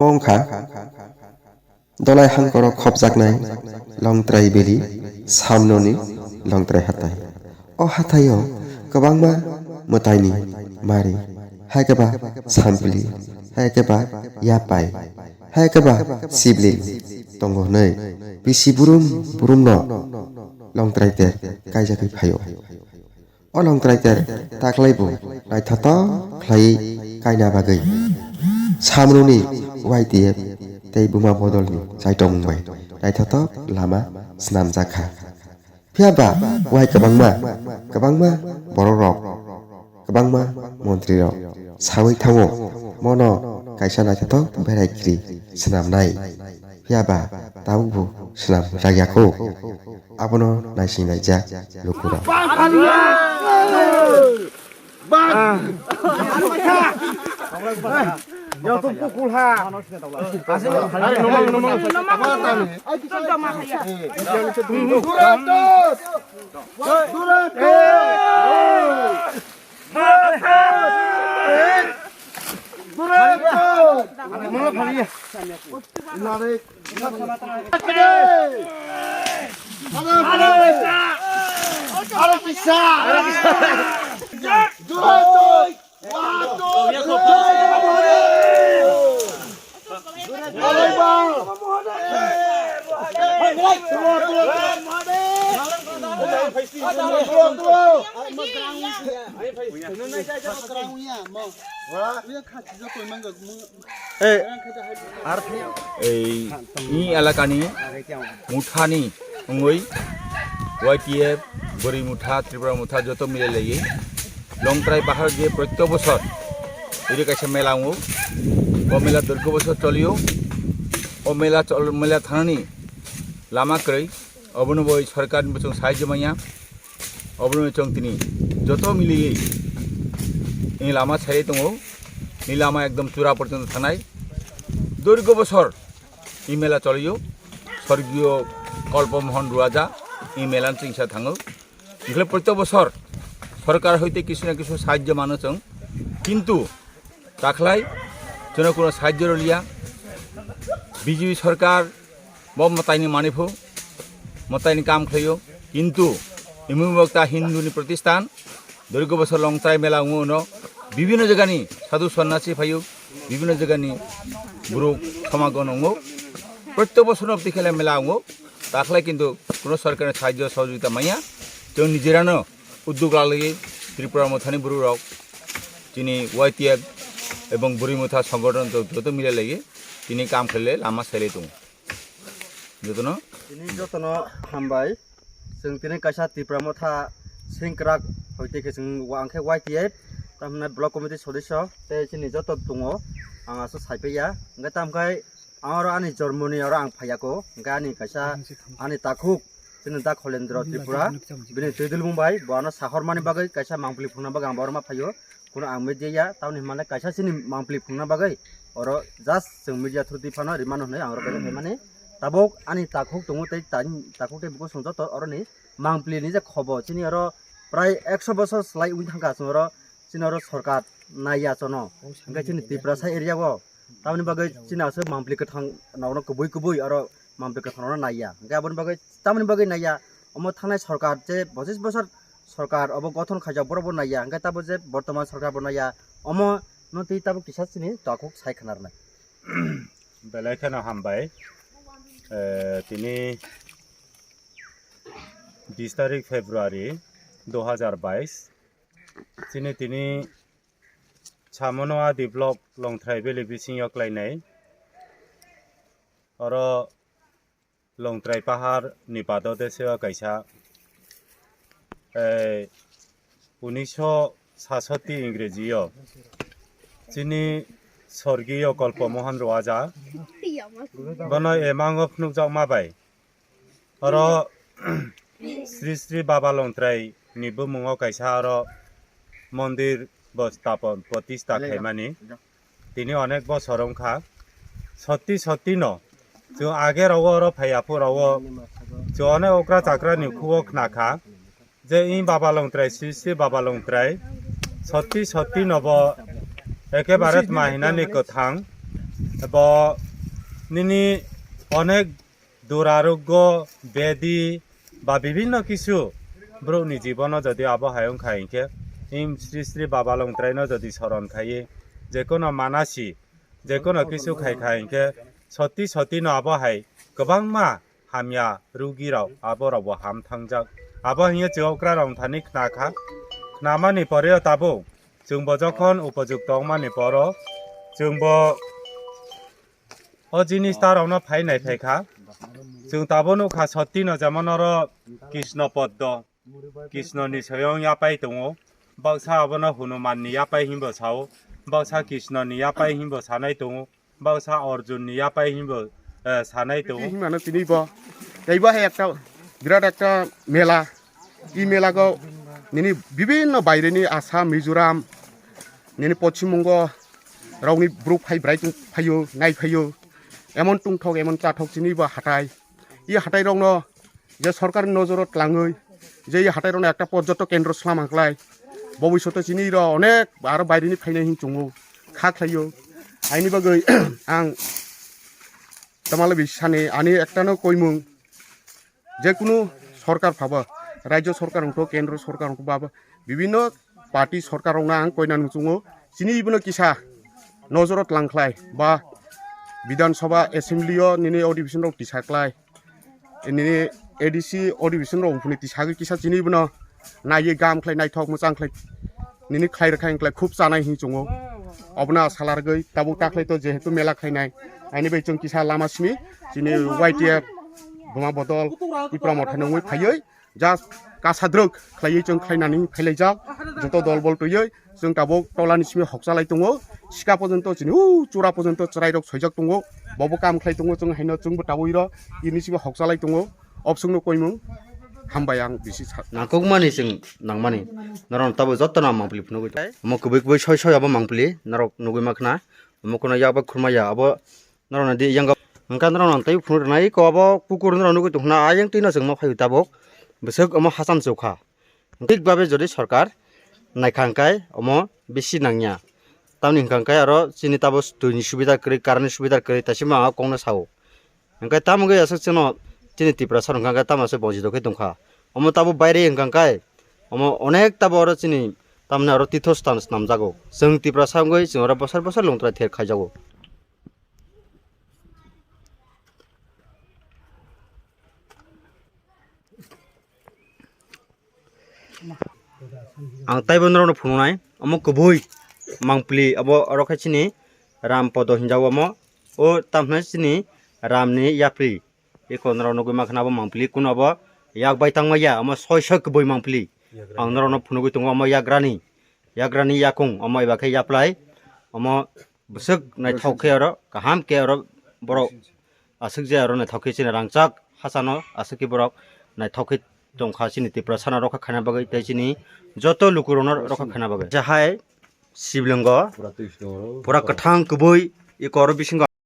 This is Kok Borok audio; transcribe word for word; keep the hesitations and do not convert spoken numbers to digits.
Wngkha Dolai hangkoro khopjaknai Longtrai Valley, samnoni Longtrai hathai. O hathaio kwbangma mwtaini mari, hai khe ba sampli, hai khe ba yapai, hai khe ba sibling tongo hwnwi bisi burum burumno Longtrai ter kaijagwi phaio. O Longtrai ter taklai bo naithotok khlaiwi kaina bagwi samruni Y T F tei buma bodolni chaitomung bai naithotok lama snamjak kha. Phiya ba wai kwbangma, kwbangma borok rok, kwbangma montri rok sawi thango, mono kaisa naithotok berai kiri swnamnai. Phiya ba tabuk bo swnam rwya kho. Abono naising laijak lukurok. Ei, ei, ni elakani muthani wngwi Y T F, Bwrwi Motha, Tripura Motha joto milai laiwi Longtrai Pahar je protyo bosor iri kaisa mela wngo. O mela durgo bosor cholio. O mela chol-, mela thangnani lama kwrwi, obono bo sorkarni bo chwng sahajyo manya. Obono chwng tini joto miliwi ni lama sai tongo. Ni lama ekdom chura porjonto thangnai. Durgo bosor ni mela cholio. Sorgiyo Kolpo Mohon Ruaja ni mela chingsa thango. Hwnkhe protyo bosor sorkar hoite kisu na kisu sahajyo mano chwng, kintu takhlai chwngno kuno sahajyo rwliya. B J P sorkar bo mwtaini maniphu, mwtaini kam khlaio, kintu imung bokta Hindu ni protistan, durgo bosor Longtrai mela wngo no, bibhinno jagani sadhu sonnasi phaio, bibhinno jagani borok somagon wngo, protyo bosor no bwtwi khe mela wngo, takhlai kintu kuno sorkarni sahajyo sohojogita manya, chwng nijera no uddog lalwi Tripura Mothani borok rok chini Y T F ebong Bwrwi Motha songothon joto milai laiwi tini kam khlai lama sailai tongo jotono. Tini jotono hambai. Chwng tini kaisa Tripura Motha sengkrak hoite khe chwng wa-, ang khe Y T F, tamhinai block committee sodosyo tei chini joto tongo, ang aswk saipaiya. Hwnkhe tamkhai ang oro ani jormoni oro ang phaiya kho, hwnkhe ani kaisa ani takhuk chini da Kholendro Tripura, bini twidulmung bai bo ano sahormani bagwi kaisa mangpili phunukna bagwi ang bo oro ma phaio. Kuno ang media ya, tamoni hwnmale kaisa chini mangpili phunukna bagwi oro just chwng media through twi phano rimano hwnwi ang oro belai phaimani. Tabuk ani takhuk tongo tei tani takhuk tei buko chwng joto oroni mangpili ni je khobo chini oro prai ekso bosor slai wngwi thangkha chwng oro chini oro sorkar naiya chono. Hwnkhe chini Tiprasa area o tamoni bagwi chini aswk mangpili kwthang rokno kubui kubui oro mangpili kwthang rokno naiya. Hwnkhe aboni bagwi tamoni bagwi naiya, omo thangnai sorkar je pochis bosor sorkar obo gothon khaijak borok bo naiya, hwnkhe tabo je bortoman sorkar bo naiya, omo no twi tabo kisa chini takhuk sai khna rwnai. Belai kheno hambai. Eh, tini bis tarik February dui hajar bais. Chini tini Samono Adi block Longtrai Valley bisingo klainai. Oro Longtrai Pahar ni bado deseo kaisa, eh, unisho sasoti Ingreji o chini sorgiyo Kolpo Mohon Ruaja bono emango phunukjakma bai oro Sri Sri Baba Longtrai ni bumungo kaisa oro mondir bo stapon protista khaimani. Tini onek bosor wngkha. Sotti sotti no chwng age rogo oro phai aphu rogo chwng onek okra chakra ni khuo khna kha je i Baba Longtrai, Sri Sri Baba Longtrai sotti sotti no bo ekebare tma hinani kwthang Bo nini onek duraroggo, bedi ba bibinno kisu borokni jibono jodi abo hai wngkha hinkhe, im Sri Sri Baba Longtraino jodi soron khaiwi, jekono manasi, jekono kisu khaikha hinkhe, soti sotino abo hai kwbangma hamya rugirok aborokbo ham thangjak. Abo hinkhe chwng okrarok thani khnakha. Khnamani poreo tabuk chwngbo jokhon upojukto wngmani poro chwngbo o jinis tarokno phai nai phaikha. Chwng tabuk nukha sottino jemon oro Krishno Poddo, Krishnoni soyong yapai tongo. Baksa abono Hanumanni yapai hinbo sao, baksa Krishnoni yapai hinbo sanai tongo, baksa Arjunni yapai hinbo, eh, sanai tongo. Himano tini bo, tei bo hai ekta birat ekta mela. I mela go nini bibinno baireni Assam, Mizoram, nini Poschim Bongo rokni borok phai bwrai tong phaio, nai phaio. Emon tongthok, emon chathok chini bo hatai. I hatai rokno je sorkar nojoro tlangwi je i hatai rokno ekta porjoto kendro slam klai, bobishoto chini ro onek aro baireni phainai hin chungo, kha khlaio. Aini bagwi ang tamala bisani ani ektano koimung, jekunu sorkar phaba, rajyo sorkar wngtho, kendro sorkar wngtho, ba bibinno party sorkar rokno ang koina nung chungo, chini ibono kisa nojoro tlang khlai ba Bidhan Sabha Assembly o nini odibison rok tisa khlai, nini A D C odibison rok phuni tisagwi kisa chini bono naiwi gam khlai naithok mwchang khlai nini khlai rwkha wngkhlai khub chanai hin chungo. Obono asa largwi tabuk ta khlai to jehetu mela khlainai, aini bai chwng kisa lama simi chini Y T F buma bodol Tipra Motha nungwi phaiwi just kasadrwk khlaiwi chwng khlainani phailaijak. Joto dol bol twiwi chwng tabuk tolani simi hokchalai tongo, sika pojonto chini u chura pojonto chwrairok soijak tongo, bobo kam khlai tongo, chwng haino chwngbo tabuk iro ini simi hokchalai tongo. Opswkno koimung hambai ang bisi sa. Nangkukmani chwng nangmani norok tabuk jotono ang mangpili phunugwi tongo. Omo kubui kubui soi soi abo mangpili norok nugwi mankha na, omo kono yak bai khurmaya abo. Norok nadi yang hwnkha norok nang tei phunuk rwnai ko abo kukur norok nugwi tongkha na ayang twi no chwng ma phaio tabuk bwswk omo hacham chukha. Thik babe jodi sorkar naikha hwnkhe omo bisi nangya. Tamni hwnkha hwnkhe aro chini tabuk twi ni subida kwrwi, current ni subida kwrwi, taisima ang kok no sao. Hwnkhe tamo wngwi aswk chwngno chini Tiprasa rok hwnkha hwnkhe tamo aswk bonchito khe tongkha. Omo tabuk baire hwnkha hwnkhe omo onek tabuk oro chini tamni aro tithostan swnamjago. Chwng Tiprasa wngwi chwng oro bosor bosor lungtrai ther khaijago. Ang taibo norokno phunuknai, omo kubui mangpili, abo oro khe chini Ram Podo hinjago omo, o tamhinai chini Ramni yapri. Eko norok nugwi mankha na abo mangpili, kuno abo yak bai tangma ya, omo soi soi kubui mangpili. Ang norokno phunugwi tongo, omo yagrani, yagrani yakung, omo eba khe yaplai, omo bwswk naithok khe oro, kaham khe oro borok aswk je aro naithok khe chini rangchak hachano aswk khe borok naithok khe tongkha chini Tiprasano rokha khaina bagwi tei chini joto lukurokno rokha khaina bagwi. Jahai siblingo pura kwthang kubui eko oro bisingo.